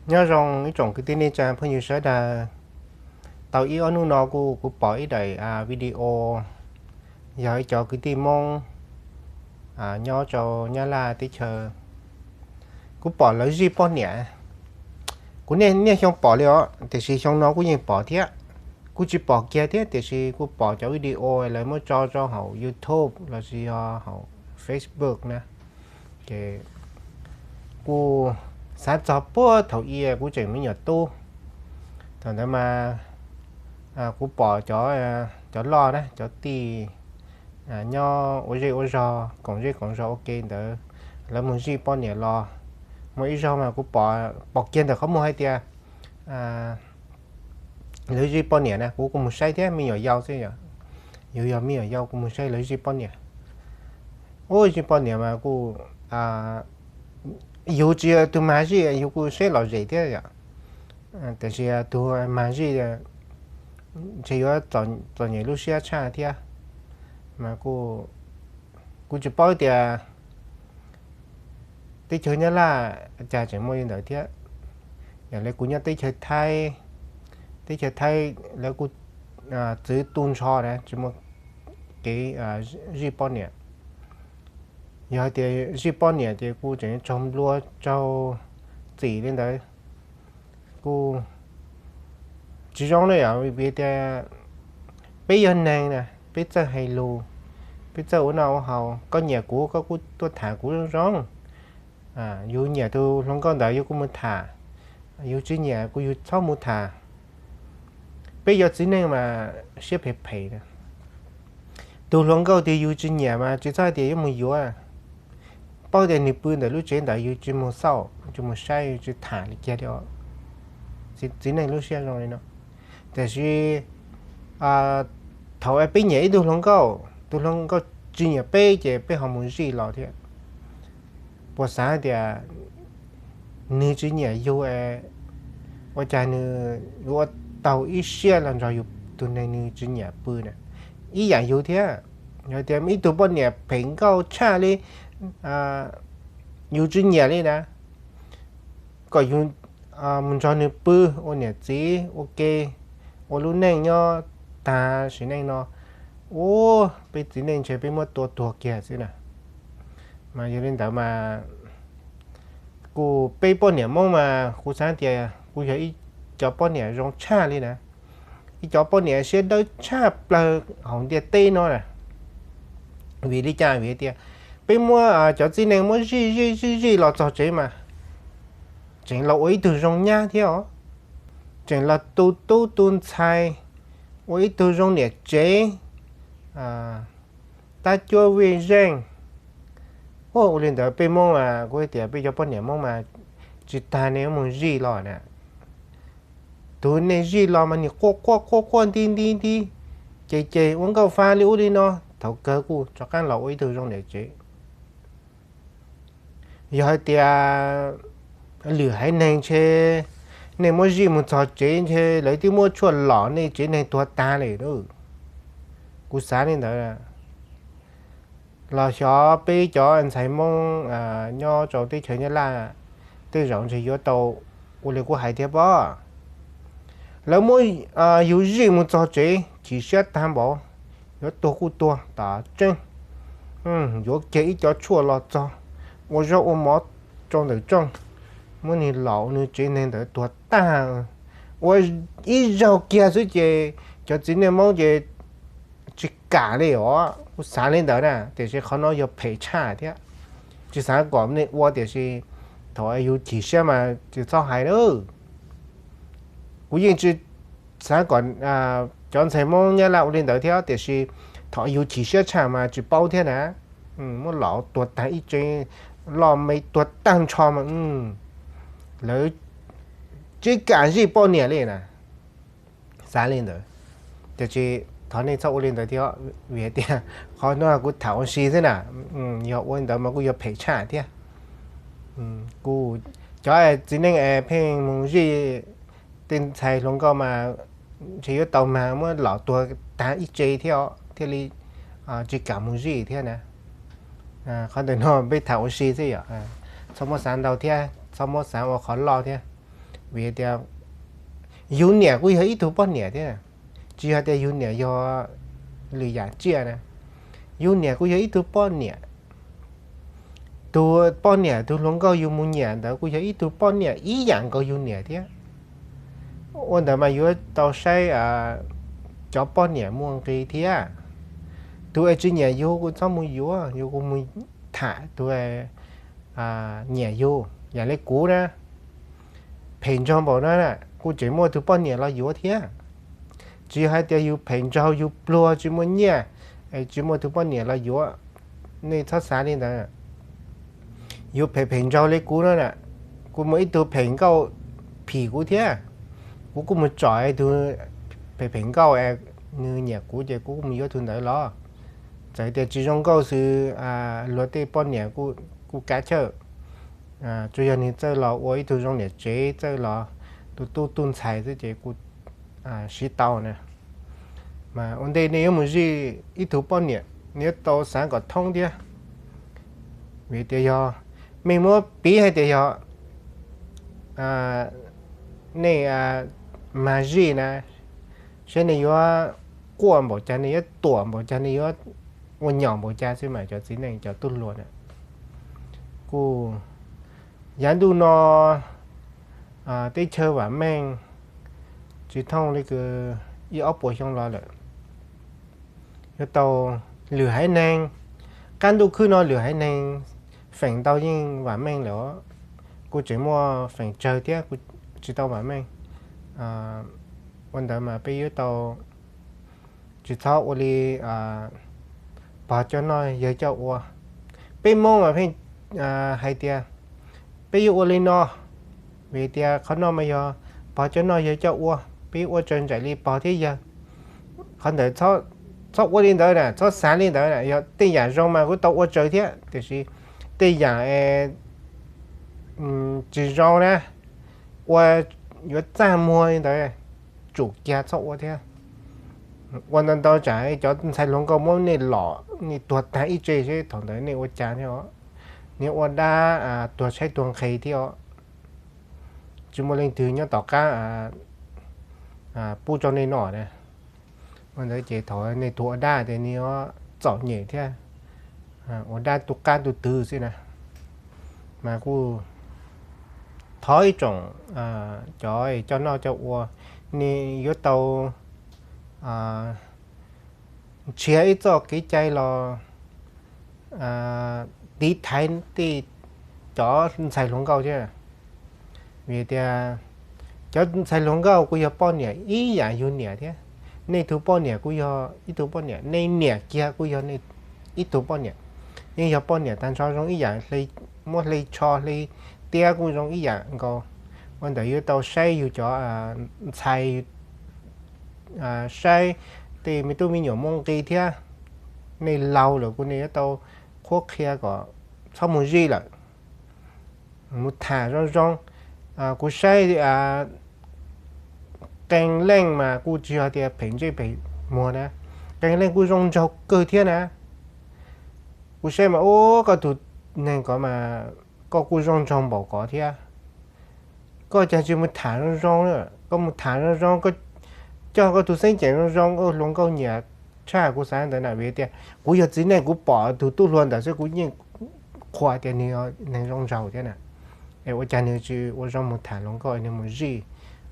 Nyob zoo ib tsoom kwv tij neej tsa phooj ywg sawv daws. Tau ib ob hnub no kuv kuv pom ib daim video yog ib cov kwv tij Hmoob nyob rau Nyab Laj teb chaws. Kuv pom lawv zij poj niam. Kuv niaj niaj xyoo pom li os, tiam sis xyoo no kuj yeej pom thiab. Kuj tsis pom kiag thiab, tiam sis kuj pom cov video lawv muab tso rau hauv YouTube los sis yog hauv Facebook na. Ces kuj xav txog puag thaum ub kuv tseem me nyuam tub. Thaum ntawd mas kuv pom cov, cov loj na, cov tij nyob ua zej ua zog, koom zej koom zog ua ke ntawd, lawv mus zij poj niam los. Muaj ib zaug mas kuv pom, pom kiag ntawm qhov muag hais tias lawv zij poj niam na, kuv kuj mus saib thiab, me nyuam yaus xwb yom. Yus yog me nyuam yaus kuj mus saib lawv zij poj niam. Ua zij poj niam mas kuj, yus tsis yog tus mag zij, yus kuj saib lom zem thiab yom. Tiam sis tus mag zij ntshe yuav txom nyem lub siab tshaj thiab. Mas kuv tsis paub tias teb chaws Nyab Laj cas tseem muaj li ntawd thiab. Yam li kuv nyob teb chaws Thaib, teb chaws Thaib lawv kuj txwv tu nrho na, tsis muaj kev zij poj niam. Yog hais tias zij poj niam ces kuj tseem tsaug nplua tsaug txim li ntawd. Kuj tsis zoo na yom, vim tias peb yog neeg na, peb txawj hais lus, peb txawj ua noj ua haus. Koj nyiam kuv, koj kuj tuaj tham kuv zoo zoo. Yus nyiam tus hluas nkauj ntawd yus kuj mus tham, yus tsis nyiam kuj yus txhob mus tham. Peb yog txiv neej mas siab phem phem na. Tus hluas nkauj twg yus tsis nyiam mas tsis txhob hais tias yuav mus yuav. Paub tias nws pw ntawm lub tsev ntawd yus tsis mus xauj, tsis mus saib, yus tsis tham li kiag li. Txiv neej lub siab zoo li no. Tiam sis thaum peb nyiam ib tug hluas nkauj, tus hluas nkauj tsis nyiam peb ces peb ho mus zij los thiab. Puas xav tias nws tsis nyiam yus, ua cas nws yuav ua taug ib siab los nrog yus tus neeg nws tsis nyiam pw na? Ib yam yus thiab, yog tias ib tug poj niam phem nkauj tshaj li yus tsis nyiam li na, kom yus mus nrog nws pw ua niam txiv ua ke, ua lub neej nyob tag sim neej no, ua peb txiv neej ntshe peb muab tua tuag kiag xwb na. Mas yog li ntawd mas kuv peb poj niam Hmoob mas kuv xav tias kuv yog ib cov poj niam zoo tshaj li na, ib cov poj niam siab dawb tshaj plaws hauv ntiaj teb no na. Vim li cas? Vim tias peb muab cov txiv neej muab zij zij zij zij los txog tsev mas tseem los ua ib tug zoo nyab thiab os, tseem los tu tub tu ntxhais, ua ib tug zoo niam tsev, tab cuab vij zeej. Ua li ntawd peb Hmoob mas kuv tias peb cov poj niam Hmoob mas tsis tas nej mus zij los na. Tus nej zij los mas nws quaj quaj quaj quaj nti nti nti, ces ces ua nkauj fa li ub li no, thaum kawg kuj rov qab los ua ib tug zoo niam tsev. Yog hais tias lwm haiv neeg ntshe nej muab zij mus txog tsev ntshe lawv twb muab tshuaj lom nej tsev neeg tuag tag li. Kuv xav li ntawd. Los xyov peb cov ntxhais Hmoob nyob rau teb chaws Nyab Laj tej zaum ntshe yuav tau ua li kuv hais thiab pob. Lawv muab yus zij mus txog tsev chim siab tag npaum, yuav tuag kuj tuag tam tseeb, yuav kiag ib co tshuaj los txog, ua zaub ua mov rau ntawm rooj, muab nws lom ua nws tsev neeg ntawd tuag tag. Ua ib zaug kiag xwb ces cov txiv neej Hmoob ces tsis kam li os. Kuv xav li ntawd na, tiam sis qhov no yog phem tshaj thiab. Tsis xav kom nej ua tiam sis thaum yus chim siab mas tsis txhob hais na. Kuv yeej tsis xav kom cov ntxhais Hmoob Nyab Laj ua li ntawd thiab, tiam sis thaum yus chim siab tshaj mas tsis paub thiab na. Muab lom tuag tag ib tsev, loj me tuag tag nrho mas lawv tsis kam zij poj niam li na. Xav li ntawd, tiam sis thov nej txhob ua li ntawd thiab, vim tias qhov no kuv tham ua si xwb na. Yog ua li ntawd mas kuj yuav phem tshaj thiab. Kuv, cov txiv neej es pheej mus zij tej ntxhais hluas nkauj mas ntshe yuav tau mag muab lom tuag tag ib tsev thiab os, thiaj li tsis kam mus zij thiab na. Qhov ntawm no peb tham ua si xwb yom. Txhob muab xav ntau thiab txhob muab xav ua qhov loj thiab. Vim tias yus niam kuj yog ib tug poj niam thiab, tsis yog tias yus niam yog lwm yam tsiaj na. Yus niam kuj yog ib tug poj niam, tus poj niam tus hluas nkauj yus mus nyiam ntawd kuj yog ib tug poj niam ib yam nkaus yus niam thiab. Ua ntawd mas yuav tau saib cov poj niam muaj nqis thiab. Tus es tsis nyiam yus kuj txhob mus yuav, yus kuj mus tham tus nyiam yus. Yam li kuv na, phem ntsaug npaum no na kuj tseem muaj tus poj niam los yuav thiab. Tsis yog hais tias yus phem ntsaug yus pluag tsis muaj nyiaj, tsis muaj tus poj niam los yuav. Nej txhob xav li ntawd. Yus phem phem ntsaug li kuv no na, kuj muaj ib tug phem nkauj phim kuv thiab. Kuv kuj mus tsom tus phem phem nkauj, nws nyiam kuv ces kuv kuj mus yuav tus ntawd los. Txawm tias tsis zoo nkauj xwb, luag tej poj niam kuj kav chawj. Tsuas yog nws txawj los ua ib tug zoo niam tsev, txawj los tu tub tu ntxhais xwb ces kuj siv tau na. Mas ua ntej nej yuav mus zij ib tug poj niam, nej yuav tau xav kom thoob thiab. Vim tias yog, mej muab piv hais tias yog nej mag zij na, saib nej yuav quaj npaum cas, nej yuav tuam npaum cas, nej yuav ua nyaum npaum cas xwb mas cov txiv neej cov tub hluas na. Kuj yav ntuj no teb chaws vam meej tsis thooj li kws ib ob puas xyoo los lawm. Yuav tau lwm haiv neeg, qab ntuj khwb no lwm haiv neeg feem ntau yeej vam meej lawm, kuj tseem muaj feem tsawg thiab kuj tsis tau vam meej. Ua ntawd mas peb yuav tau tsis txhob ua li pog coj noj yawg coj ua. Peb Hmoob mas pheej hais tias peb yuav ua li no, vim tias qhov no mas yog pog coj noj yawg coj ua, peb yuav ua raws nraim li pog thiab yawg. Qhov ntawd txhob ua li ntawd na, txhob xav li ntawd na. Yog tej yam zoo mas kuj tau ua raws thiab, tiam sis tej yam tsis zoo na, ua yuav txaj muag li ntawd, tsum kiag txhob ua thiab. Ua ntau ntau tsam cov ntxhais hluas nkauj muab nej lom nej tuag tag ib tse seb thaum ntawd nej ua cas thiab os. Nej ua dab tuag tshaib tuag nqhis thiab os. Tsis muaj leej twg nyob tom qab pub rau nej noj na. Ua ntawd ces thaum nej tuag ua dab ces nej yuav txom nyem thiab, ua dab tu qab tu twg xwb na. Mas kuj thov ib tsoom cov coj noj coj ua, nej yuav tau nrhiav ib txoj kev cai los tiv thaiv tej cov ntxhais hluas nkauj thiab. Vim tias cov ntxhais hluas nkauj kuj yog poj niam ib yam yus niam thiab. Nej tus poj niam kuj yog ib tug poj niam, nej niam kiag kuj yog ib tug poj niam. Yeej yog poj niam tag nrho, zoo ib yam, muab hle tsho hle tiab kuj zoo ib yam nkaus. Ua ntawd yuav tau saib yus cov ntxhais, saib tej me tub me nyuam muaj nqis thiab. Nej laus lawm kuj nej yuav tau qhuab qhia kom txhob mus zij lawm, mus tham zoo zoo. Kuv saib qee leej mas kuj tsis yog tias phem ntsej phem muag na, qee leej kuj zoo nraug kawg thiab na. Kuv saib mas ub, koj tus neeg ko mas koj kuj zoo nraug npaum ko thiab. Koj cas tsis mus tham zoo zoo, koj mus tham zoo zoo, koj coj koj tus xeeb ceem zoo zoo, koj hluas nkauj nyiam tshaj. Kuv xav ntawd na, vim tias kuv yog txiv neej kuv pom tus tub hluas ntawd xwb kuv yeej qhuas tias nws neeg zoo nraug thiab na. Es ua cas nws tsis ua zoo mus tham hluas nkauj, nws mus zij?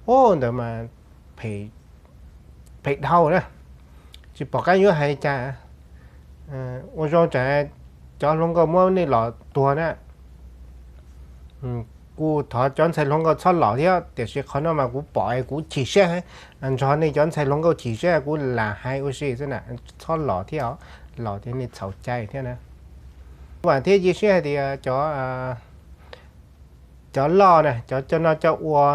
Ub, ntawd mas phem dhau na, tsis pom qab yuav hais cas. Ua zoo tsam cov hluas nkauj muab nej lom tuag na. Kuj thov cov ntxhais hluas nkauj txhob lom thiab, tiam sis qhov no mas kuv pom es kuv chim siab, nrog nej cov ntxhais hluas nkauj chim siab, kuv lam hais ua si xwb na, txhob lom thiab os, lom tias nej txhaum cai thiab na. Vam thiab cia siab hais tias cov, cov loj na, cov coj noj coj ua,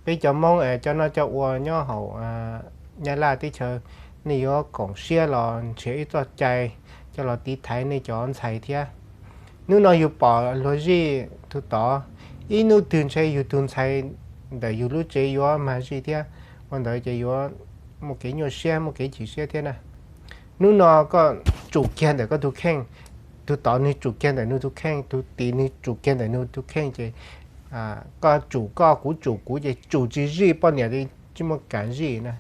peb cov Hmoob es coj noj coj ua nyob hauv Nyab Laj teb chaws, nej yuav koom siab los nrhiav ib txoj cai coj los tiv thaiv nej cov ntxhais thiab. Hnub no yus pom luag zij tus tod, ib hnub twg ntshe yus tus ntxhais ntawm yus lub tsev yuav mag zij thiab, ua ntawd ces yuav muaj kev nyuaj siab muaj kev chim siab thiab na. Hnub no koj tsum kiag ntawm koj tus kheej, tus tod nws tsum kiag ntawm nws tus kheej, tus tid nws tsum kiag ntawm nws tus kheej, ces koj tsum koj, kuv tsum kuv ces tsum tsis zij, poj niam tsis muaj kam zij na.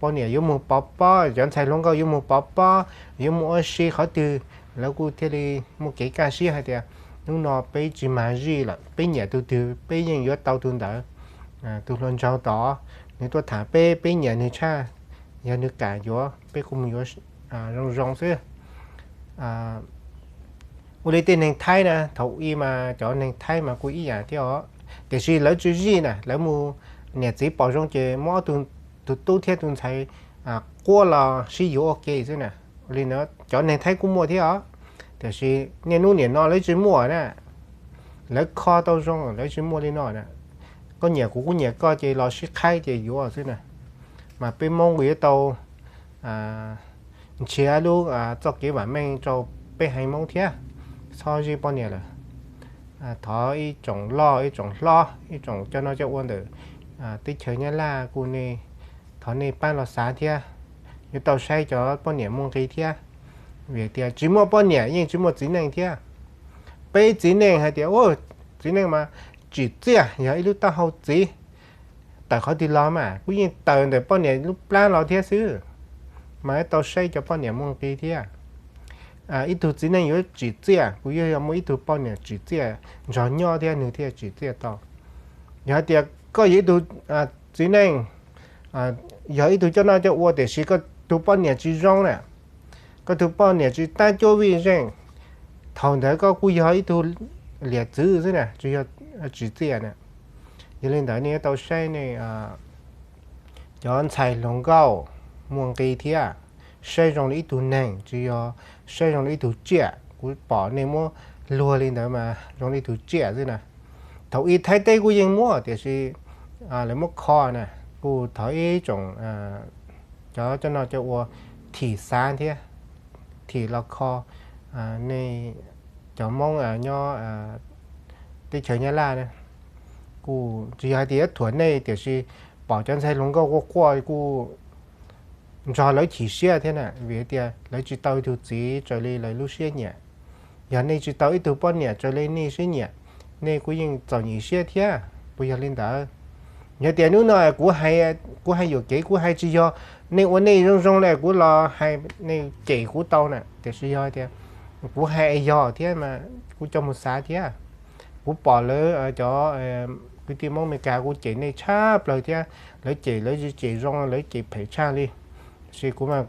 Poj niam yuav mus pov pob, cov ntxhais hluas nkauj yuav mus pov pob, yuav mus ua si qhov twg, lawv kuj thiaj li muaj kev kaj siab hais tias hnub no peb tsis mag zij lawm, peb nyiam tus twg peb yeej yuav tau tus ntawd. Tus hluas nraug tod nws tuaj tham peb, peb nyiam nws tshaj, yog nws kam yuav peb kuj mus yuav zoo zoo xwb. Ua li tej neeg Thaib na, thaum ub mas cov neeg Thaib mas kuj ib yam thiab os, tiam sis lawv tsis zij na, lawv mus, niam txiv pom zoo ces muab ob tug, tus tub thiab tus ntxhais quab los sib yuav ua ke xwb na. Ua li no cov neeg Thaib kuj muaj thiab os, tiam sis niaj hnub nim no lawv tsis muaj na. Lawv kho tau zoo lawv tsis muaj li no na. Koj nyiam kuv kuv nyiam koj ces los sib qhaib ces yuav xwb na. Mas peb Hmoob kuj yuav tau nrhiav lub txoj kev vam meej rau peb haiv Hmoob thiab, txhob zij poj niam lawm. Thov ib tsoom loj ib tsoom hlob ib tsoom coj noj coj ua ntawm teb chaws Nyab Laj kuj nej, thov nej pab los xav thiab, yuav tau saib cov poj niam muaj nqis thiab. Vim tias tsis muaj poj niam yeej tsis muaj txiv neej thiab. Peb txiv neej hais tias txiv neej mas tsim txiaj yog ib lub taub hau txiv, tawm qhov twg los mas kuj yeej tawm ntawm poj niam lub plab los thiab xwb. Mas tau saib cov poj niam muaj nqis thiab. Ib tug txiv neej yuav tsim txiaj kuj yuav yog muaj ib tug poj niam tsim txiaj nrog nyob thiab nws thiaj tsim txiaj tau. Yog hais tias koj yog ib tug txiv neej, yog ib tug coj noj coj ua tiam sis koj tus poj niam tsis zoo na, koj tus poj niam tsis tab cuab vij zeej, thaum ntawd koj kuj yog ib tug liam txwv xwb na, tsis yog tsim txiaj na. Yog li ntawd nej yuav tau saib nej cov ntxhais hluas nkauj muaj nqis thiab, saib zoo li ib tug neeg tsis yog saib zoo li ib tug tsiaj. Kuv pom nej muab luag li ntawd mas zoo li ib tug tsiaj xwb na. Thaum ub Thaib teb kuj yeej muaj tiam sis lawv muab kho na. Kuj thov ib tsoom cov coj noj coj ua thim xav thiab, thim los kho nej cov Hmoob nyob teb chaws Nyab Laj na. Kuj tsis yog hais tias yuav thuam nej tiam sis pom cov ntxhais hluas nkauj quaj quaj kuj nrog lawv chim siab thiab na, vim tias lawv tsis tau ib tug txiv raws li lawv lub siab nyiam. Yog nej tsis tau ib tug poj niam raws li nej siab nyiam, nej kuj yeej txom nyem siab thiab. Puas yog li ntawd? Yog tias hnub no kuv hais, kuv hais yuam kev, kuv hais tsis yog nej ua nej zoo zoo li kuv los hais nej cem kuv tau na, tiam sis yog tias kuv hais yog thiab mas kuv coj mus xav thiab. Kuv pom lawv cov kwv tij Hmoob Amelikas kuj cem nej tshaj plaws thiab, lawv cem lawv tsis cem zoo, lawv cem phem tshaj li. Tiam sis kuv mas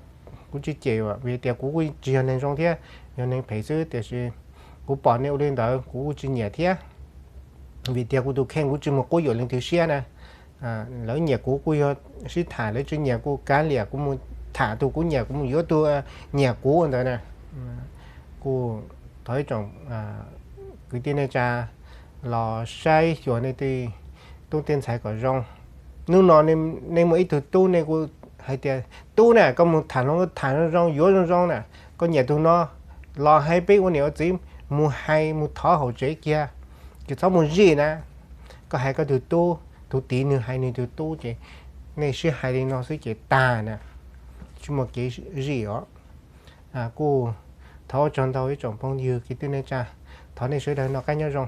kuv tsis cem vim tias kuv kuj tsis yog neeg zoo thiab, yog neeg phem xwb, tiam sis kuv pom nej ua li ntawd kuv kuj tsis nyiam thiab. Vim tias kuv tus kheej kuv tsis mus quab yuam leej twg siab na. Lawv nyiam kuv kuj yog sib tham, lawv tsis nyiam kuv kav liam, kuv mus tham tus kuv nyiam, kuv mus yuav tus nyiam kuv ntawd na. Kuj thov ib tsoom kwv tij neej tsa los saib xyuas nej tej tub tej ntxhais kom zoo. Hnub no nej muaj ib tug tub nej kuj hais tias tub na, koj mus tham hluas tham zoo zoo, yuav zoo zoo na, koj nyiam tus no los hais peb ua niam ua txiv, mus hais mus thov hauv tsev kiag, ces txhob mus zij na. Koj hais koj tus tub, tus tid nws hais nws tus tub ces nej sib hais li no xwb ces tag na, tsis muaj kev zij os. Kuj thov ua tsaug ntau ib tsoom phooj ywg kwv tij neej tsa, thov nej sawv daws noj qab nyob zoo.